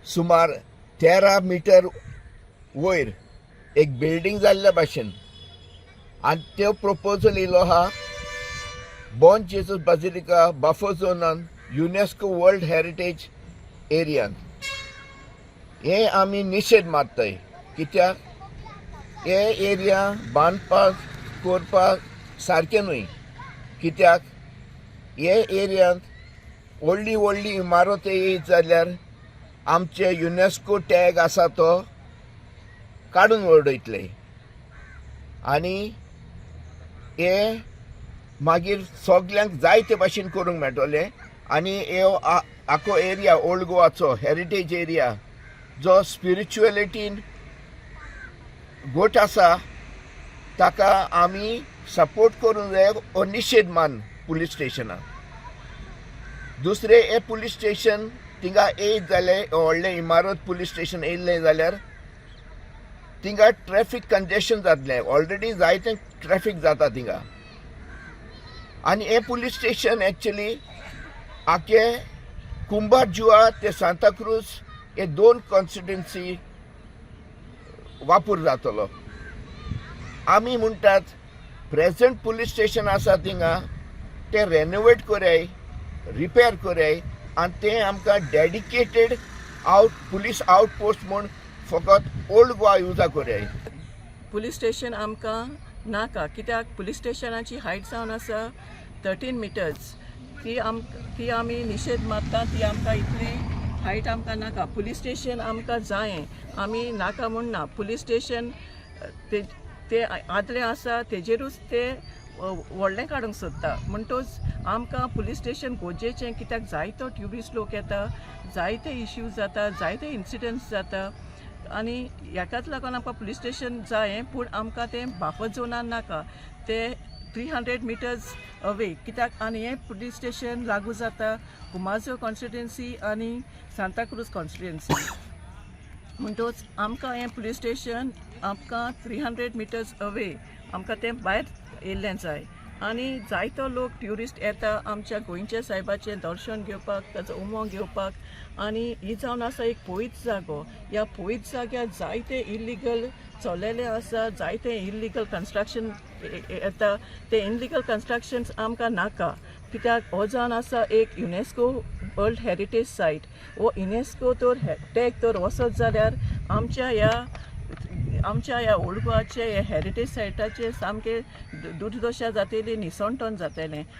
सुमार 13 मिटर वयर एक बिल्डींग जाल्ल्या भाशेन. आनी त्यो प्रपोजल येयलो आहा बॉम जेजस बाजिलिका बफर झोनान, युनेस्को वर्ल्ड हेरिटेज एरियान. हे आमी निशेध मारताय, कित्याक हे एरिया बांदपाक करपाक सारकें न्हय, कित्याक हे एरियांत व्हडली व्हडली इमारत येयत जाल्यार आमचे युनेस्को टॅग आसा तो काडून उडयतले आनी हे मागीर सगल्यांक जाय ते भाशेन करूंक मेळटलें. आनी हे आखो एरिया ओल्ड गोवाचो हेरिटेज एरिया जो स्पिरिच्युअलिटीन घट आसा, ताका आमी सपोर्ट करूंक जाय हो निशेध मान पुलीस स्टेशनाक. दुसरें, हे पुलीस स्टेशन थिंगा येयत जाल्यार, व्हडलें इमारत पुलीस स्टेशन येयल्लें जाल्यार थिंगा ट्रॅफीक कंजेशन जातलें. ऑलरेडी जायतें ट्रॅफीक जाता थिंगा. आनी हें पुलीस स्टेशन एक्चुली आखे कुंभारजुआ ते सांताक्रूज हे दोन कॉन्स्टिट्युन्सी वापर जातलो. आमी म्हणटात, प्रेझंट पुलीस स्टेशन आसा थिंगा तें रेनोवेट करय, रिपेर करय आनी तें आमकां dedicated police outpost म्हूण फकत ओल्ड गोवा युजा करय. पुलीस स्टेशन आमकां नाका, कित्याक पुलीस स्टेशनाची हायट जावन आसा 13 मिटर्स. ती आमी निशेध मारता. ती आमकां इतली हायट आमकां नाका. पुलीस स्टेशन आमकां जायें, आमी नाका म्हूण ना. पुलीस स्टेशन ते ते आदलें आसा तेजेरूच ते व्हडलें काडूंक सोदता. म्हणटोच आमकां पुलीस स्टेशन गरजेचें, कित्याक जायतो ट्युरिस्ट लोक येता, जायते इश्यूज जाता, जायते इन्सिडंट्स जाता आनी हेकाच लागून आमकां पुलीस स्टेशन जायें. पूण आमकां तें बाफर झोनान नाका, तें 300 मिटर्स अवे. कित्याक आनी हें पुलीस स्टेशन लागू जाता कुमारजुंवें कॉन्स्टिट्युन्सी आनी सांताक्रूज कॉन्स्टिट्युन्सी. म्हणटोच आमकां हें पुलीस स्टेशन आमकां 300 मिटर्स अवे आमकां तें भायर येयल्लें जाय. आनी जायतो लोक ट्युरिस्ट येता आमच्या गोंयच्या सायबाचें दर्शन घेवपाक, ताचो उमो घेवपाक. आनी ही जावन आसा एक पवित्र जागो. ह्या पवित्र जाग्यार जायते इलिगल चललेले आसा, जायते इलिगल कन्स्ट्रक्शन येता. ते इलिगल कन्स्ट्रक्शन्स आमकां नाका, कित्याक हो जावन आसा एक युनेस्को वर्ल्ड हेरिटेज सायट. हो युनेस्को तर टॅग तर वचत जाल्यार आमच्या ह्या ओल्ड गोवाचे हे हेरिटेज सायटाचे सामकें दुर्दशा जातली, निसणटण जातलें.